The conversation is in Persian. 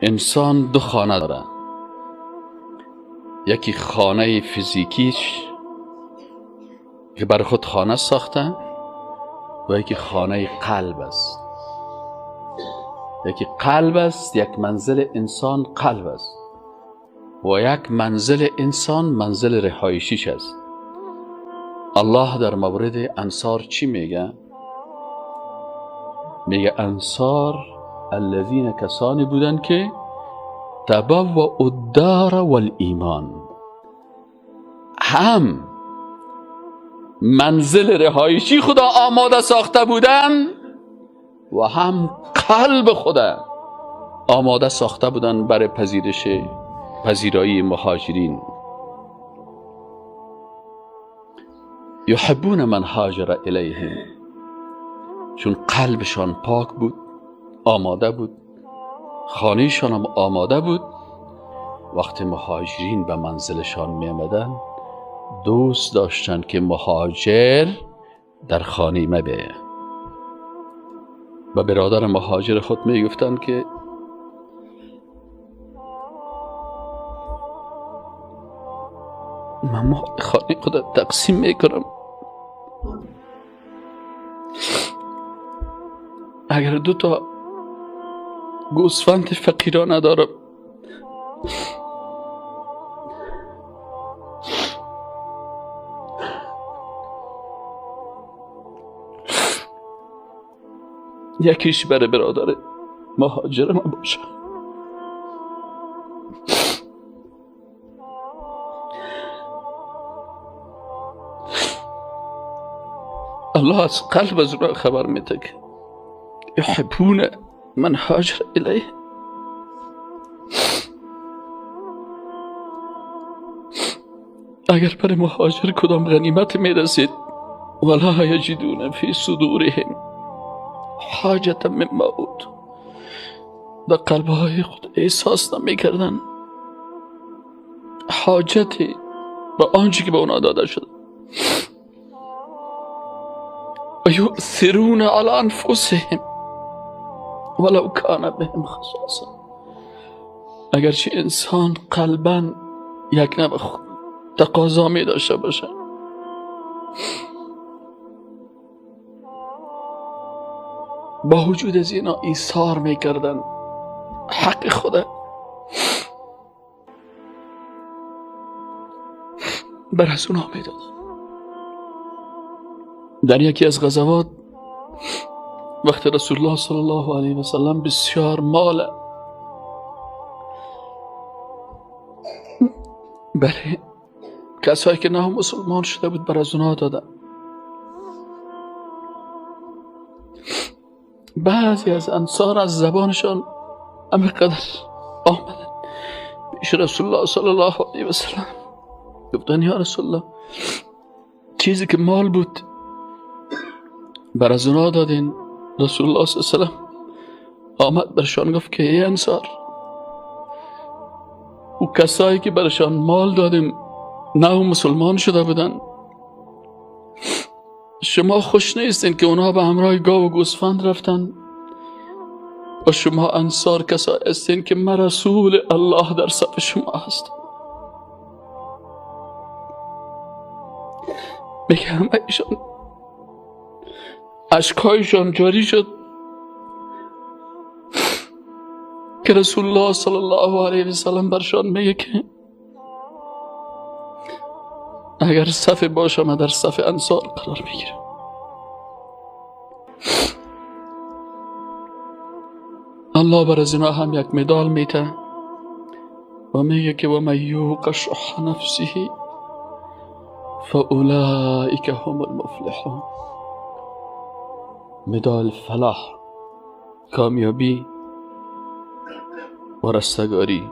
انسان دو خانه داره، یکی خانه فیزیکیش که بر خود خانه ساخته و یکی خانه قلب است. یکی قلب است، یک منزل انسان قلب است و یک منزل انسان منزل رهایشیش است. الله در مورد انصار چی میگه؟ میگه انصار الذین کسانی بودن که تبوأ الدار والایمان، هم منزل رهایشی خدا آماده ساخته بودن و هم قلب خدا آماده ساخته بودن برای پذیرش پذیرایی مهاجرین. یحبون من هاجر الیهم، چون قلبشان پاک بود، آماده بود، خانهشان هم آماده بود. وقتی مهاجرین به منزلشان می آمدن دوست داشتن که مهاجر در خانه ما بیاید. به برادر مهاجر خود می گفتن که من مال خانه خود تقسیم می کنم، اگر دو تا گوسفند فقیران ندارم یکیش برای برادر مهاجر ما باشه. الله از قلب از اونها خبر میده که یحبون من هاجر الیه. اگر برای مهاجر کدام غنیمت میرسید ولا یجدون فی صدورهم حاجة مما اوتوا، در قلبهای خود احساس نمیکردن حاجتی به آنچه که به اونا داده شده. و یؤثرون علی انفسهم ولو کان بهم خصاصه. اگرچه انسان قلبا یک نوع تقاضا می داشته باشه، با وجود از اینا ایثار میکردن حق خدا بر از اونها میدادن. در یکی از غزوات وقت رسول الله صلی الله علیه و سلم بسیار مال برای کسایی که نه مسلمان شده بود بر از اونها دادن. بعضی از انصار از زبانشان همه قدر آمدن پیش رسول الله صلی الله علیه و سلم، گفتن یا رسول الله چیزی که مال بود بر از اونها دادین. رسول الله صلی الله علیه و سلم آمد برشان گفت که ای انصار، او کسایی که برشان مال دادیم نه مسلمان شده بودن، شما خوش نیستین که اونها به همراه گاو و گوسفند رفتن و شما انصار کسایی هستین که من رسول الله در صف شما هستم. میگه همه ایشان اشکهایشان جاری شد که رسول الله صلی الله علیه و سلم برشان میگه که اگر صف باشم من در صف انصار قرار میگیرم. الله بر از اینا هم یک مدال میته و میگه که و من یوق شح نفسه فاولئک هم المفلحون. مدال فلاح، کامیابی و رستگاری.